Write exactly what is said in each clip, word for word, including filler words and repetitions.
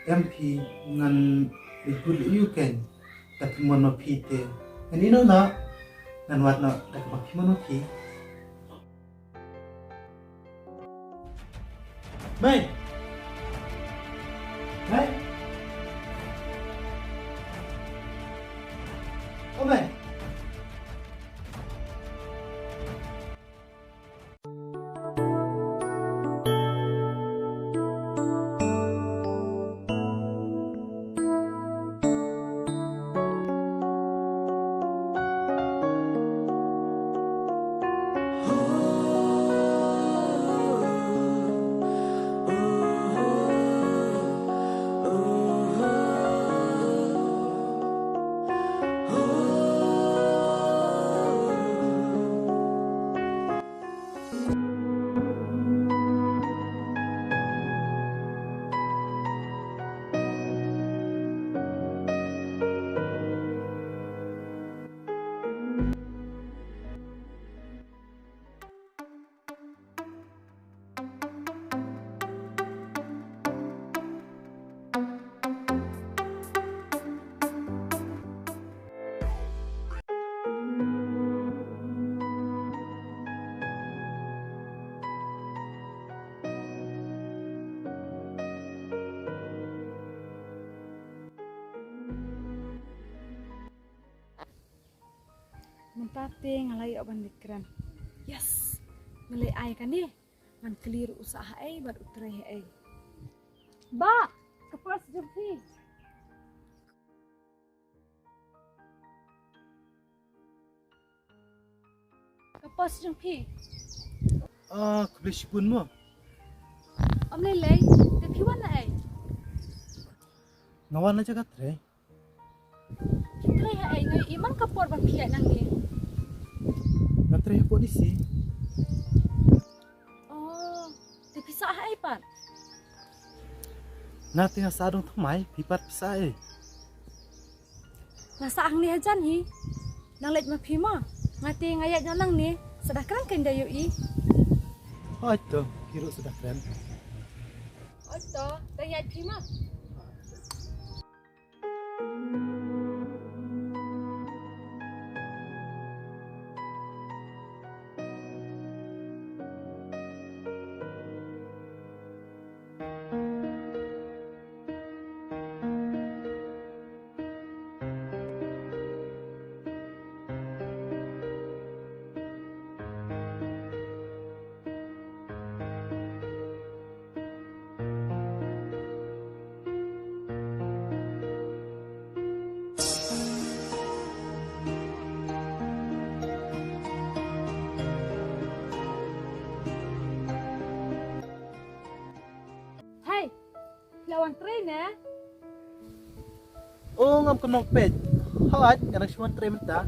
Em phi ngan leit bud leit ïuh kein. Da phi mon ma phi te. Ngan ïeh noh noh. Ngan wad noh da kaba phi mon ma phi. Mei. Mei. O Mei. Mynta te nga la ïoh ban leit kren. Yes. Nga leit ai kane. Ngan kylli ruh u sah haei bad u trei haei. Bah, ka purse jong phi. Ka purse jong phi. Ah, khublei shibun mo. Ym lei lei, te phi wan na ei? Nga wan na jaka trei. Phi trei ha ei, nga ïohi man ka por ba phi ïaid nangne. Nga trei hapoh D C. Oh, te phi sah ha ei pat? Nga te nga sah dong thymmai, phi pat phi sah ha ei? Nga sah hangne hajan hi. Nang leit ma phi mo. Nga te nga ïaid noh nangne, sa da kren kein da ïohi. Hooid to, phi ruh sa da kren. Hooid to, dang ïaid phi mo. Hei, phi la wan trei ne? O, ngam kynmaw peit. Hooid, nga dang shu wan trei mynta.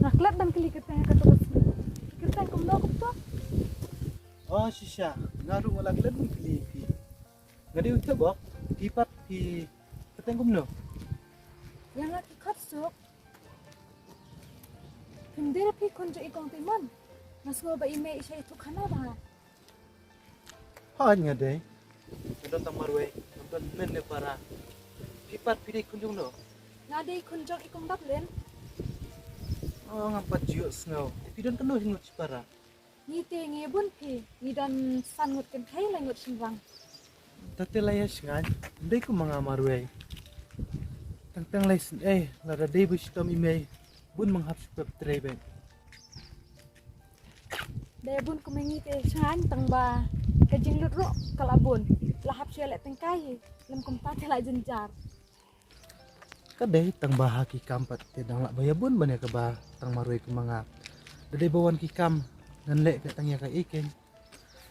Nga klet ban kylli kyrteng ha kato ka sngi. Kyrteng kumno kumto? O shisha, nga ruh nga la klet ban kylli phi. Nga dei u tebok, phi pat phi kyrteng kumno? Ïa nga ki khot suk. Phim dei re phi khun jong i kong Timon? Nga sngew ba i mei i shah ïathuh khana bha. Hooid nga dei. Nga don tang marwei, ngam don hynmen ne para. Phi pat phi dei khun jong no? Nga dei khun jong i kong Daplin. O, ngam pat ju ïohsngew. Phi don katno hi ngut shipara? Ngi te ngi bun phi, ngi don san ngut kynthei, lai ngut shynrang. Te te la ïa sngewthuh, ym dei kum ma nga marwei. Teng teng lai sien ei, lada dei ba shitom i mei, bun ma nga hap shu pep trei beit. Dei bun kum ma ngi te sngewthuh tang ba ka jinglut ruh ka la bun. La hap shu ïaleh tyngkai hi, lym kumta te la jynjar. Ka dei tang ba ha ki kam pat te dang lah ba ïa bun ban ïa kaba tang marwei kum ma nga. Da dei ba wan ki kam ngan leh peit tang ïa kaei kein.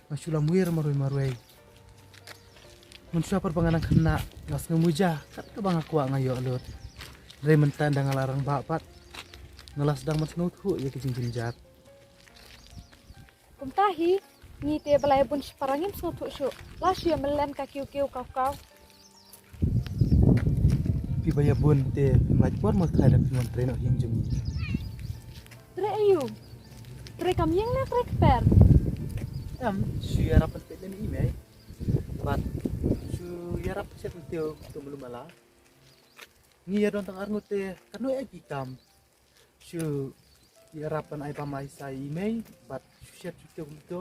Nga shu lam wir marwei marwei. Mynshuwa pat ba nga dang khynnah nga sngew muja kat kaba nga kwah nga ïoh lut. Hynrei mynta ynda nga la rangbah pat, nga la sdang ban sngewthuh ïa ki jingjynjar. Kumta hi, ngi te ba la ïa bun shipara ngim sngewthuh shuh. La shu ïa mlien ka kiew kiew kaw kaw. Phi ba ïa bun te phim lait por mo, trai da phi wan trei noh ïing jong ngi. Trei aïu? Trei kam ïing ne trei kper? Em, shu ïarap ban peit lem i mei. Bad shu ïarap shet mtiew tu malu mala. Ngi ïa don tang arngut te katno ïa ki kam. Shu ïarap ban ai bam ai sai i mei bad shu shet shu tiew kumto.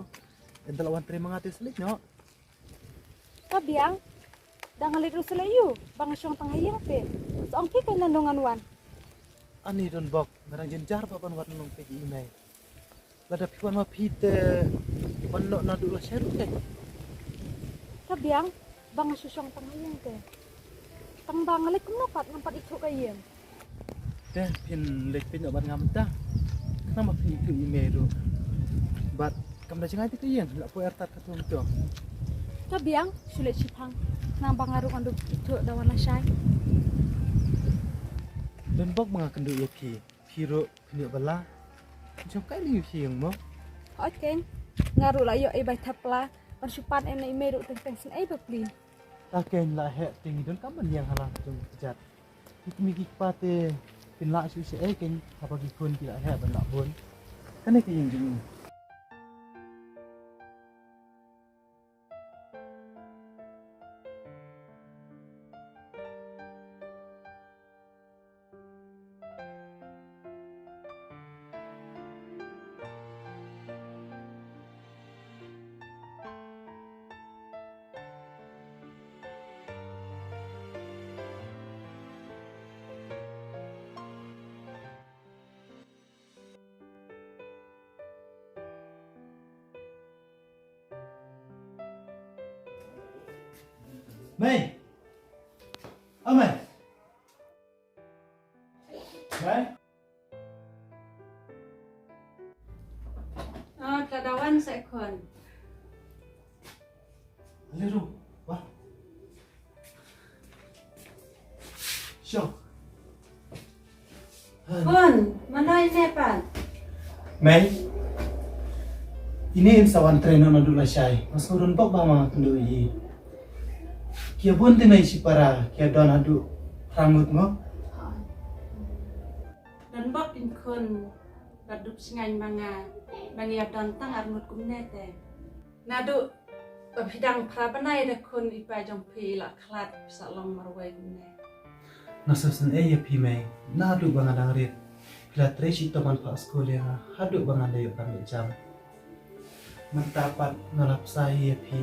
Ynda la wan trei ma nga te sa leit noh. Ka biang, da nga leit ruh sa leit ïu, ba nga shong tang ha ïing te. Sa ong phi kein nangno ngan wan. Ani don bok, nga dang jynjar ba ban wan long peit i mei. Lada phi wan ma phi te wan noh naduh lashai ruh te. Ka biang, ba nga shu shong tang ha ïing te. Tang ba nga leit kumno pat ngam pat ithuh ka ïing. Te phin leit peit noh bad nga mynta. Khnang ba phin ithuh i mei ruh. Bad kam da jngai te ka ïing, la poi artat ka tum to. Ka biang, shu leit shiphang. Khnang ba nga ruh ngan dup ithuh da wan lashai. Don bok ba nga kynduh ïa phi. Phi ruh phin ïoh ba la. Jong kai ni phi ïeng mo. Hooid kein. Nga ruh la ïoh ei bai thap pla. Ban shu pan em na i mei ruh teng teng sngewbha pli. Ta kein la heh te ngi donkam ban ïeng ha la jong ka jait. Ki kmie ki kpa te kin lah shuh shuh ei kein haba ki khun ki la heh ban lah bun. Kane ka ïing jong ngi. Mei. A mei. Mei. Ah, ka dawan sa khun. Ale ru. Wah. Sho. Khun, mano ine pat? Mei. Ine in sa wan trei noh naduh lashai. Nga sngew don bok ba ma nga kynduh ïa i. Ki ïa bun te mei shipara, ki ïa don haduh phra ngut mo. Don bok in khun, ba dup sngewbha ma nga, ba ngi ïa don tang arngut kumne te. Naduh ba phi dang phra bnai da khun, i pa jong phi i la khlad, phi sa long marwei kumne. Nga sngewsynei ïa phi mei, naduh ba nga dang rit phi la trei shitom ban phah skul ïa nga haduh ba nga la ïoh ban leit jam. Mynta pat nga la bsa hi ïa phi,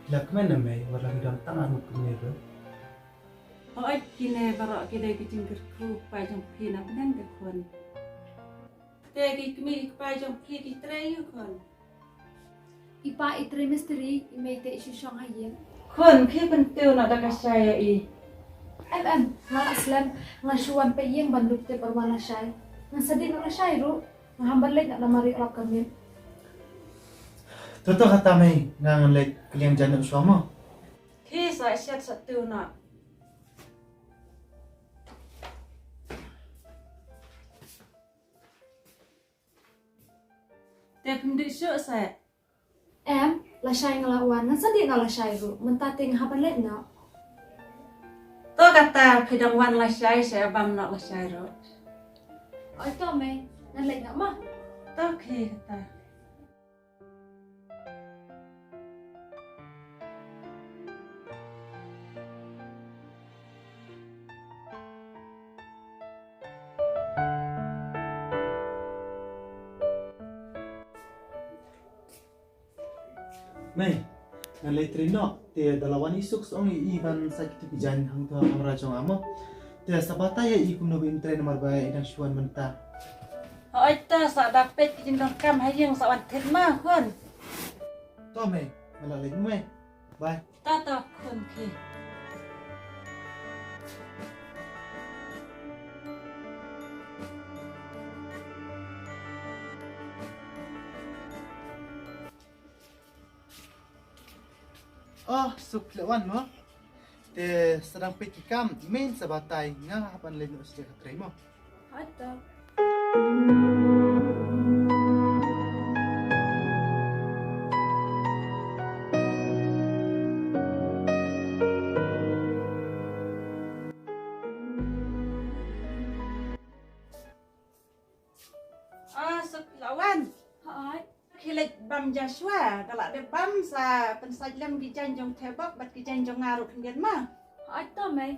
phi la kmen na mei wat la ngi don tang arngut kumne ruh. Hooid, kine baroh ki dei ki jingkyrkhu pa jong phi na bneng te khun. Te ki kmie ki kpa jong phi ki trei ïa khun. I pa i trei mistri, i mei te i shu shong ha ïing. Khun, phi pyntiew noh da ka shai ïa i. Em em, nga la slem, nga shu wan peit ïing ban dup tip ban wan lashai. Ngan sa dih noh lashai ruh, nga ham ban leit noh namar ïoh lap ka miet. To to kata mei, nga ngan leit kylliang jan noh shuwa mo. Phi sa shet sa tiew noh. Te phim dih shuh seh? Em, lashai nga la wan, ngan sa dih noh lashai ruh, mynta te nga hap ban leit noh. To kata phi dang wan lashai seh, bam noh lashai ruh. Oi to mei, ngan leit noh mo. To khie kata. Mei, ngan leit trei noh, te da la wan i Suk sa ong ïa i ban sa kito ki jaiñ hangto ha kamra jong nga mo. Te sa batai ïa i kumno ba in trei namar ba i dang shu wan mynta. Hooid to, sa da peit ki jingdonkam ha ïing sa wan thied ma khun. To mei, nga la leit mei. Bye. To to khun phi. Oh, Suk phi la wan mo. Te sa dang peit ki kam, mei sa batai, nga hap ban leit noh sha ka trei mo. Hooid to. Ah, Suk, la wan. Hooid. Khie leit bam ja shuwa, da la dep bam sa pynsait lem ki jaiñ jong Thebok bad ki jaiñ jong nga ruh khyndiat ma. Hooid to mei.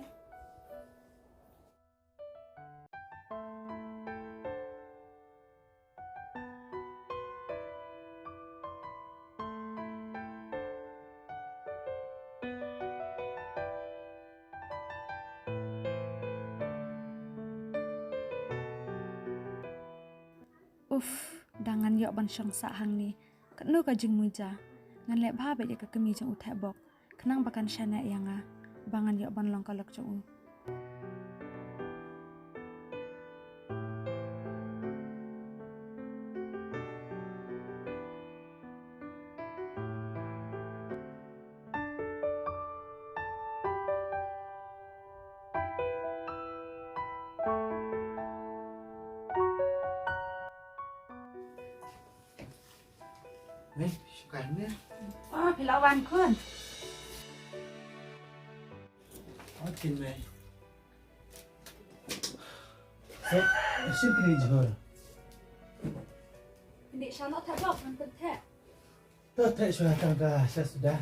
Uff, da ngan ïoh ban shong sah hangne. Katno ka jingmuija. Ngan leh bha beit ïa ka kmie jong u Thebok. Khnang ba kan shaniah ïa nga. Ba ngan ïoh ban long ka lok jong u. Mei, shu kai ne? Oh, phi la wan khun. Oh, tin mei. Suk, suk kini jhur. Kini shalok Thebok ngan pyntheh. To theh shuwa tang ka sha suda.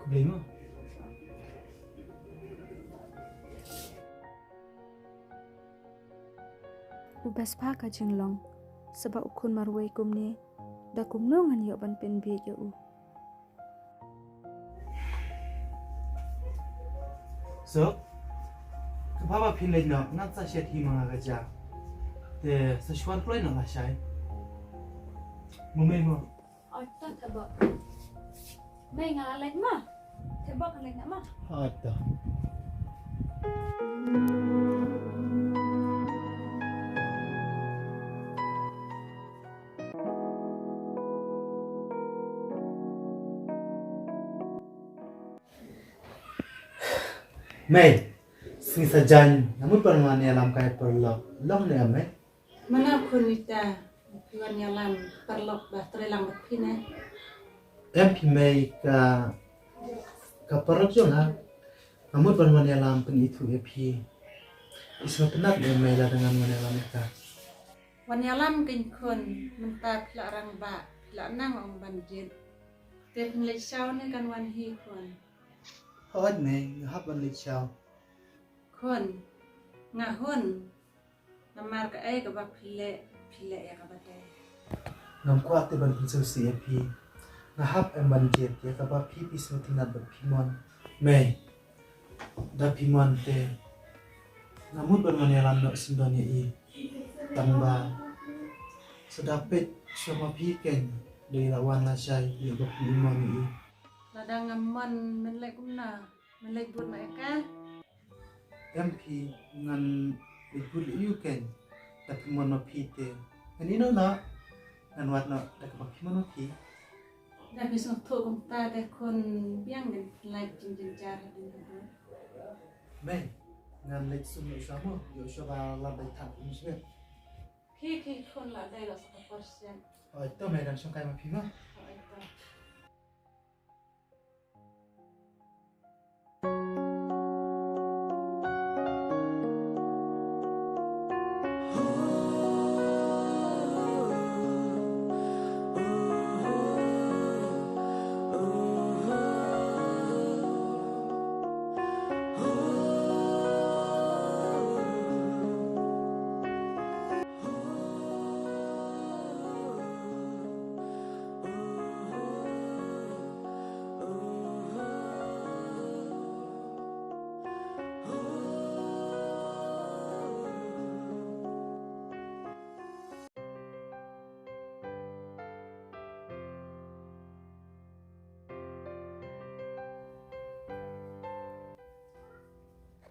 Khublei mo. U best bha ka jinglong, saba u khun marwei kumne, da kumno ngan ïoh ban pynbieit ïa u. So, ka ba ba phin leit noh, ngan sa shet hi ma nga ka ja. Te sa shuwa kloi noh lashai. Mo mei mo. Oi to Thebok. Mei nga la leit ma. Thebok nga leit noh ma. Oi to. Mei, sngi sa jan, nga mut ban wan ïalam kai paralok, long ne em mei? Mano khun ita, phi wan ïalam paralok ba trei lang bad phi ne? Em phi mei ka, ka paralok jong nga, nga mut ban wan ïalam pynithuh ïa phi. Phi sngewtynnat ne em mei lada ngan wan ïalam ïa ka? Wan ïalam kein khun, mynta phi la rangbah, phi la nang ong ban jied. Te phin leit shaw ne kan wan hi khun? Hooid mei, nga hap ban leit shaw. Khun, nga hun. Namar kaei kaba phi leh, phi leh ïa kaba dei. Ngam kwah te ban pynsngewsih ïa phi. Nga hap em ban jied ïa kaba phi phi sngewtynnat bad phi mon. Mei, da phi mon te nga mut ban wan ïalam noh syndon ïa i. Tang ba sa da peit shuwa ma phi kein, da i la wan lashai ïa ba phi mon ïa i. Lada ngam mon men leh kumno, men leh bud ma ïa ka? Em phi, ngan leit bud ïa u kein, da phi mon ma phi te. Ngan ïeh noh, ngan wad noh da kaba phi mon ma phi. Da phi sngewthuh kumta te khun, biang ngan leit jingjynjar hadien ka bud. Mei, ngan leit sum ïa u sha mo, ïa u sha ba la dei thad um sngewthuh. Phi, phi khun la dei la sa ka por shen. Oi to mei, ngan shong kai ma phi mo. Oi to.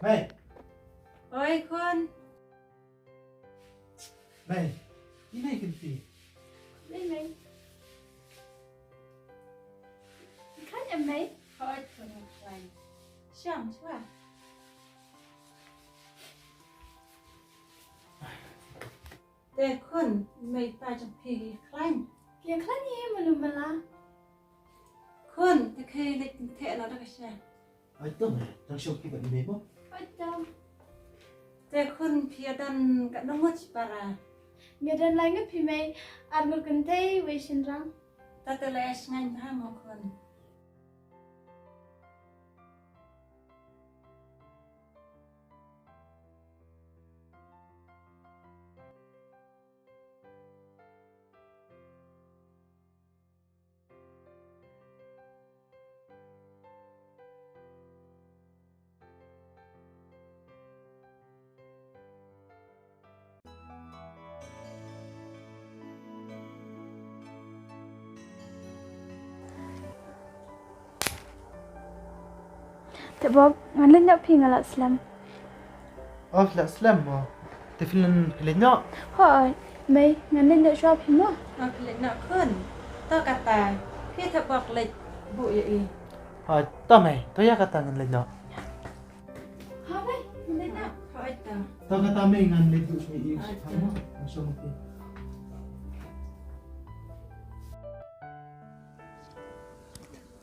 Mei. Oi, Khun. Mei. Ine kynti. Mei, Mei. Kan em, Mei? Hooid, Khun, kan. Shong, shwa. Te Khun, mei pa jong phi ki khlaiñ. Ki khlaiñ hi malu mala. Khun, te khei leit nte no da ka sha. Ai to mei, tang shong ki ba ni mei mo. Ai to. Te Khun phi ïa don katno ngut para. Nga don lai ngut phi mei, ar ngut kynthei wei shynrang. Ta te leh sngain bha mo Khun. Te Bob, ngan leit noh phi nga la slem. Oh, la slem mo. Te phi leit, phi leit noh? Hooid, mei, ngan leit noh shuwa phi mo. Oh, phi leit noh Khun. To kata, phi te Bob leit buh ïa i. Hooid, to mei, to ïa kata ngan leit noh. Ha mei, ngan leit noh. Hooid to. To kata mei ngan leit buh shuwa i. Hooid to. Ha mo, ngan shong phi.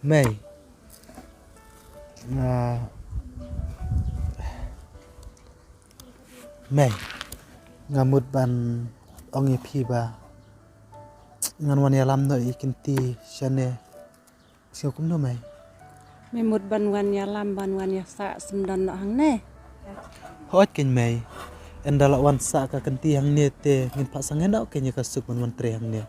Mei. Nga, mei, nga mut ban ong ïa phi ba ngan wan ïalam noh ïa i kynti shane. Sngewbha kumno mei? Mei mut ban wan ïalam, ban wan ïasah syndon noh hangne. Hooid kein mei. Ynda la wan sah ka kynti hangne te ngin phah sangeh noh kein ïa ka suk ban wan trei hangne.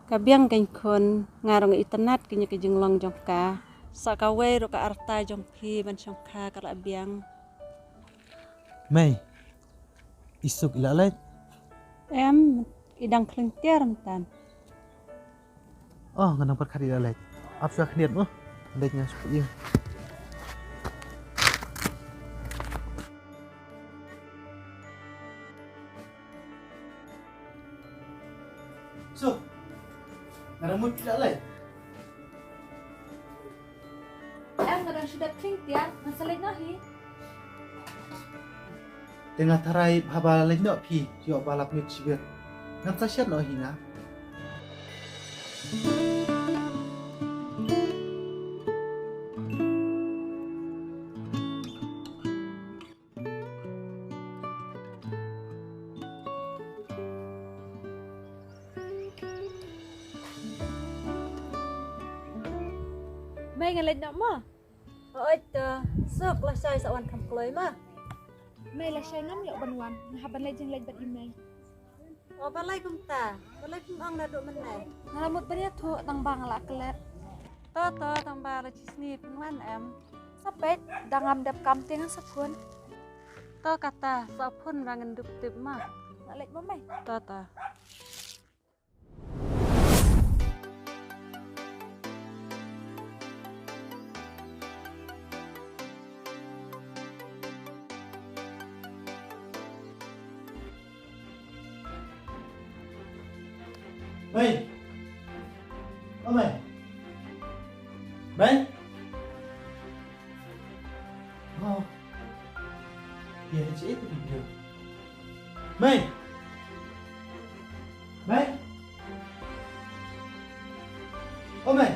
Ka biang kein Khun, nga ruh nga itynnad kein ïa ka jinglong jong ka. Sa kawei ruh ka arta jong phi ban shongkha ka la biang. Mei, i Suk i la leit? Em, i dang khlieng tiar mynta. Oh, nga nang pyrkhat i la leit. Ap shuwa khyndiat mo. Leit nga shu ïeng. Suk, nga dang mut phi la leit. Em, nga dang shu dep khlieng tiar, ngan sa leit noh hi. Te nga tharai haba leit noh phi, ïoh ba lap miet shibit. Ngan sa shet noh hi nga. Mei, ngan leit noh mo. Hooid to, Suk, lashai sa wan kham kloi mo. Mei, lashai ngam ïoh ban wan, nga hap ban leit jingleit bad i mei. O, balei kumta? Balei phim ong naduh mynne? Nga la mut ban ïathuh tang ba nga la klet. To to, tang ba la shisngi phin wan em? Sa peit, da ngam dep kam te ngan sa phone. To kata, sa phone ba ngan dup tip mo. Nga leit mo mei. To to. Mei. O mei. Mei. O. Ïa, ïa, ïa, ïa. Mei. Mei. O mei.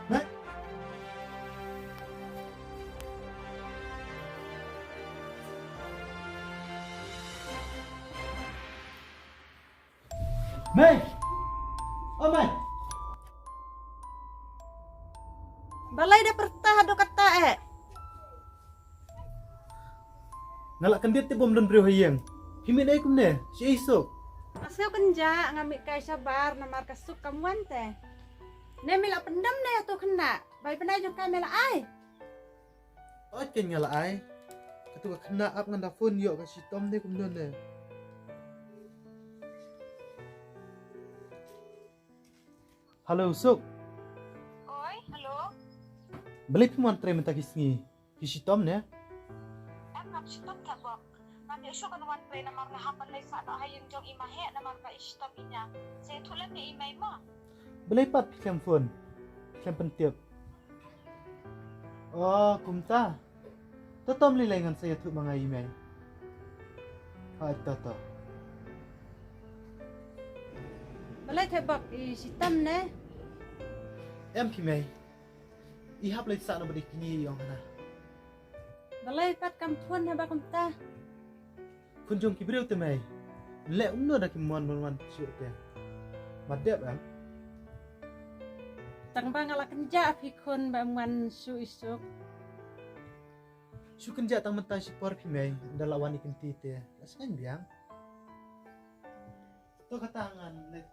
Mei. Mei. O mei. Balei da pyrta haduh katta eh? Nga la kyndit te bym don briew ha ïing. Phi mih ei kumne, shaei Suk? Nga sngew kynjah, nga mih kai shabar namar ka Suk kam wan te. Ne me la pyndem ne ïa uto u khynnah? Bai bnai jong ka me la ai. Oi, kein nga la ai. Katu ka khynnah ap ngan da phone ïoh ka shitom ne kumno ne. Hello, Suk. Oi, hello. Balei phim wan trei mynta ki sngi? Phi shitom ne? Em, ngam shitom Thebok. Ngam ïoh shuh ban wan trei namar nga hap ban leit sah noh ha ïing jong i Maheh namar ba i shitom i ñiang. Sa ïathuh lem ïa i Mei mo. Balei pat phi khlem phone? Phi khlem pyntip. Oh, kumta. To, to, ym lei lei, ngan sa ïathuh ma nga ïa i Mei. Hooid, to, to. Balei Thebok, i shitom ne? Em phi Mei. I hap leit sah noh bad i kñi ïong hana. Balei pat kam phone haba kumta? Khun jong ki briew te Mei. Leh kumno da kim wan ban wan shuh te. Mat dep em. Tang ba nga la kynjah phi khun ba ym wan shuh i Suk. Shu kynjah tang mynta shipor phi Mei, da la wan i kynti te. La sngew biang. To kata ngan leit.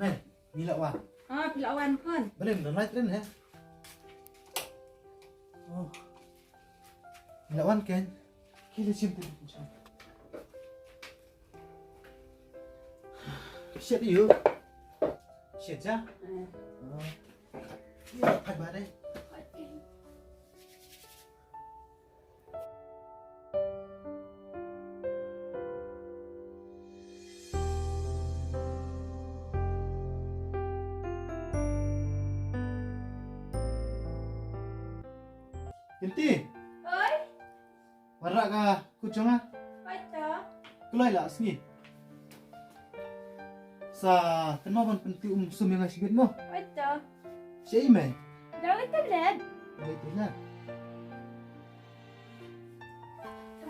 Mei, ngi la wan. Ah, phi la wan khun. Balei ym don lai tren he? Oh. Ngi la wan kein. Ki la shim te. Shet ïa u. Shet ja? Eh. Oh. Ïa, phai ba dei. Kynti. Oi. Wanrah ka kut jong nga. Oi to. Kloi la sngi. Sa kynmaw ban pynti um sum ïa nga shibit mo. Oi to. Sha i Mei. Dang leit toilet. Leit toilet.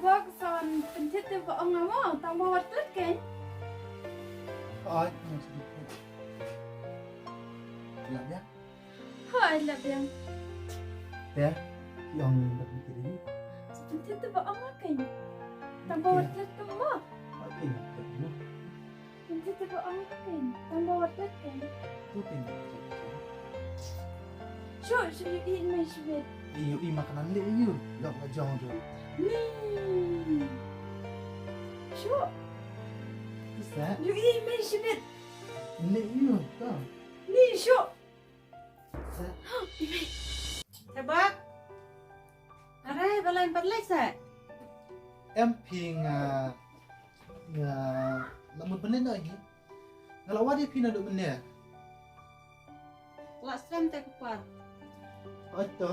Ba ka son pynthit te ba ong nga mo, tang ba wat tut kein. Ai, ong sibit. Lap ïa. Hooid, lap biang. Te, ki ong ba pynthit te. Pynthit te ba ong nga kein. Tang ba wat tut kein mo. Ai, kein. Pynthit te ba ong nga kein. Tang ba wat tut kein. Tu kein. Shuh, shuh ïohi i Mei shibit. Ïohi ma ka nang leh ïohi. Lok la jong tu. Ni. Shuh. Isa. Ïohi i Mei shibit. Leh ïohi tu. Ni shuh. Sa. I Mei. Thebok. Are, balei ym pat leit sa? Em phi nga, nga la mut ban leit noh hi. Nga la wad ïa phi naduh mynne. Lah slem te ka por. Hooid to.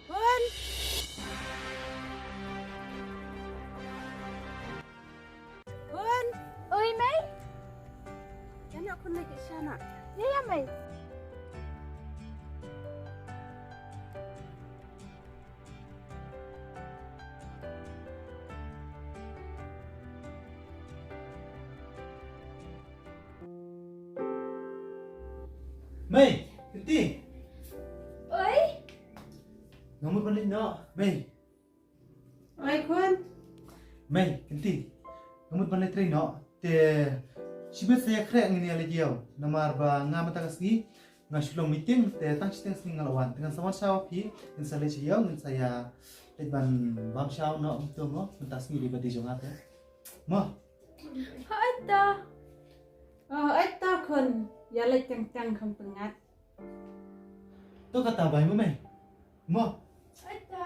Khun. Khun. Oi, Mei. Ïa na khun, leit sha na. Ïa, ïa, Mei. Mei, Kynti. Oi. Nga mut ban leit noh, Mei. Oi khun. Mei, Kynti. Nga mut ban leit trei noh. Te shimet sa ïakhreh ngin ïa leit ïew. Namar ba nga mynta ka sngi nga shu long meeting, te tang shiteng sngi nga la wan. Te ngan sa wan sha phi, ngin sa leit sha ïew, ngin sa ïa leit ban bam sha noh, mynta mo, mynta sngi dei ba dei jong nga te. Mo. Hooid to. Oh, hooid to khun. Ïa leit teng teng kham pyngngad. To kata bai mo Mei. Mo. Hooid to.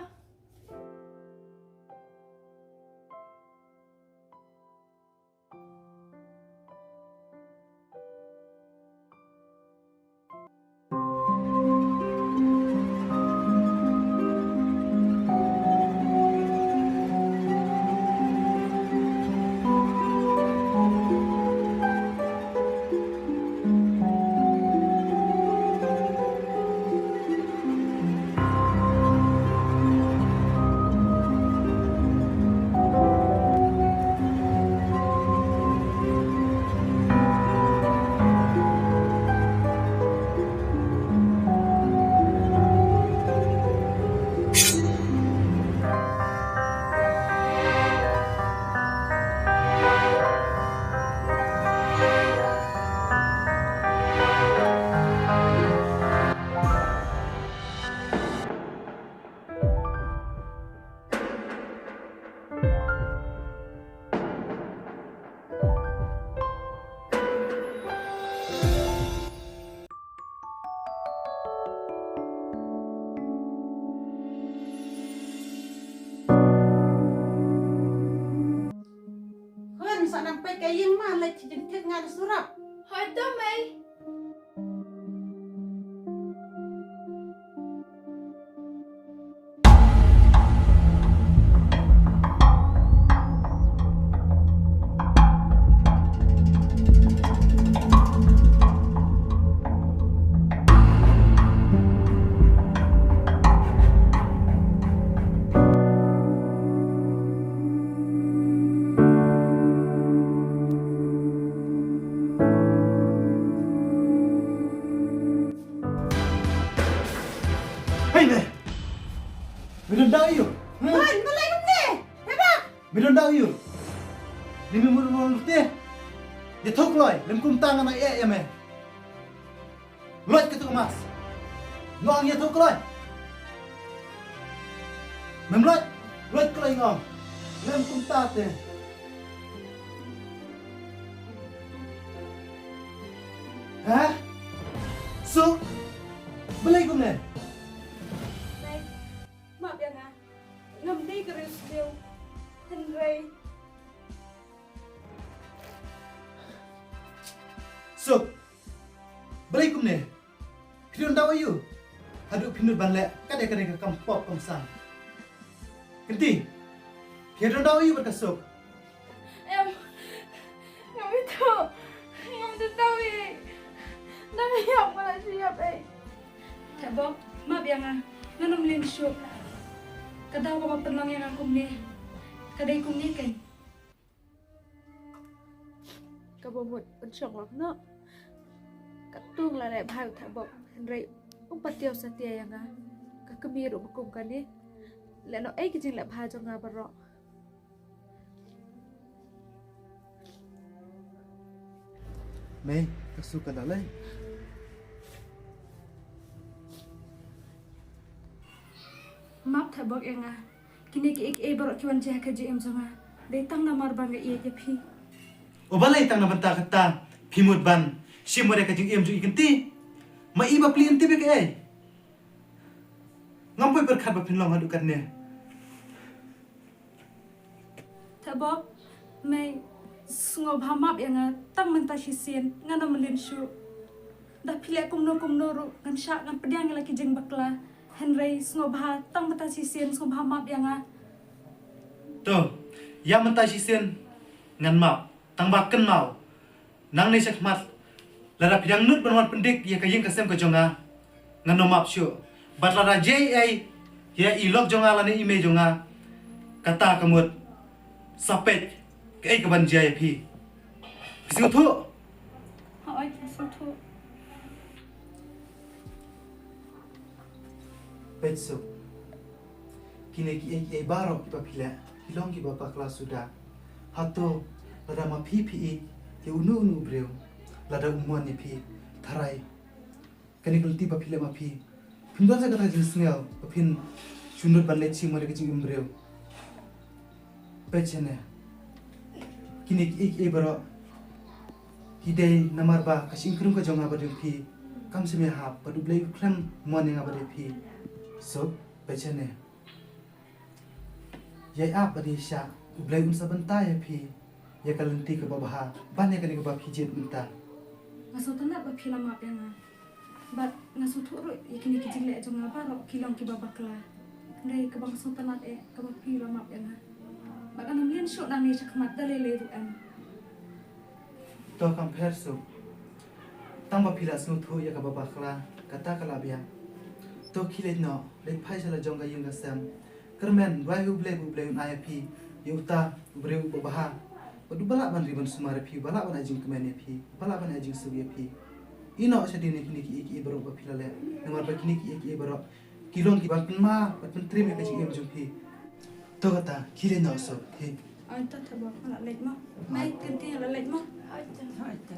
Khun, sa nang peit ka ïing ma, leit sha jingthik ngan surap. Hooid to Mei. Hei me! Me don daw ïa u? Hmm? Hei, me lei kumne! Hei ba! Me don daw ïa u? Ni me mut mut te. Ïathuh kloi, lym kumta ngan ai ïa me. Loit katu ka mask. Nga ong ïathuh kloi. Mem loit, loit kloi nga ong. Lym kumta te. Ha? Suk, balei kumne? Mei, map ïa nga. Ngam dei ka riewsniew. Hynrei. Suk, balei kumne? Phi don daw aïu? Haduh phi nud ban leh kadei kadei ka kam pop kam sang. Kynti, phi don daw aïu bad ka Suk? Em, ngam ithuh. Ngam don daw ei. Dang ïap nga la shu ïap ei. Theh Bok, map ïa nga. Ngan ym lynti shuh. Ka daw kaba pynlong ïa nga kumne ka dei kumne keiñ. Kaba mut un shong lang noh. Katto nga la leh bha ïa u Theh Bok, hynrei um patiaw satia ïa nga. Ka kmie ruh ba kum kane, lehnoh ei ka jingleh bha jong nga baroh. Mei, ka Suk ka da lei. Map Theh Bok ïa nga. Kine kiei kiei baroh ki wan jia ha ka jingim jong nga dei tang namar ba nga ïeit ïa phi. O balei tang na bynta kata phi mut ban shim ïa ka jingim jong i Kynti? Ma i bapli Kynti ba kaei? Ngam poi pyrkhat ba phin long haduh katne. Theh Bok, Mei, sngewbha map ïa nga tang mynta shisien, ngan ym lynti shuh. Da phi leh kumno kumno ruh ngan shah ngan pdiang ïa la ki jingbakla. Hynrei sngewbha tang mynta shisien sngewbha map ïa nga. To, ïa mynta shisien ngan map, tang ba kynmaw. Nangne shakhmat lada phi dang nud ban wan pyndik ïa ka ïing ka sem ka jong nga, ngan ym map shuh. Bad lada jia ei ei ïa i lok jong nga lane i mei jong nga, kata ka mut sa peit kaei kaban jia ïa phi. Phi sngewthuh? Hooid, nga sngewthuh. Peit suk. Kine kiei kiei baroh kiba phi leh ki long kiba bakla suda. Hato lada ma phi phi ïeit ïa uno uno u briew, lada u mon ïa phi, tharai kane ka lynti ba phi leh ma phi, phim don sa kata ka jingsngew ba phin shu nud ban leit shim ïa ka jingim briew? Peit shane. Kine kiei kiei baroh ki dei namar ba ka shynrang ka jong nga bad jong phi kam shym ïahap, bad U Blei u khlem mon ïa nga bad ïa phi. Suk, peit shane. Ïai ap bad ïai shah, U Blei un sa bynta ïa phi ïa ka lynti kaba bha ban ïa kane kaba phi jied mynta. Nga sngewtynnat ba phi la map ïa nga. Bad nga sngewthuh ruh ïa kine ki jingleh jong nga baroh ki long kiba bakla. Hynrei kaba nga sngewtynnat eh kaba phi la map ïa nga. Bad nga ngam ïeng shuh nangne shakhmat da lei lei ruh em. To kam pher suk. Tang ba phi la sngewthuh ïa kaba bakla, kata ka la biang. To khie leit noh, leit phai sha la jong ka ïing ka sem. Kyrmen, duwai ha U Blei ba U Blei un ai ïa phi ïa uta u briew uba bha, bad uba lah ban ri ban sumar ïa phi, uba lah ban ai jingkmen ïa phi, uba lah ban ai jingsuk ïa phi. Ïeh noh shadien ïa kine kiei kiei baroh ba phi la leh, namar ba kine kiei kiei baroh ki long kiba pynmih bad pyntrim ïa ka jingim jong phi. To kata, khie leit noh suk, khie. Ai ta ta ba, nga la leit mo. Mai, kan ti la leit mo. Ai ta. Ai ta.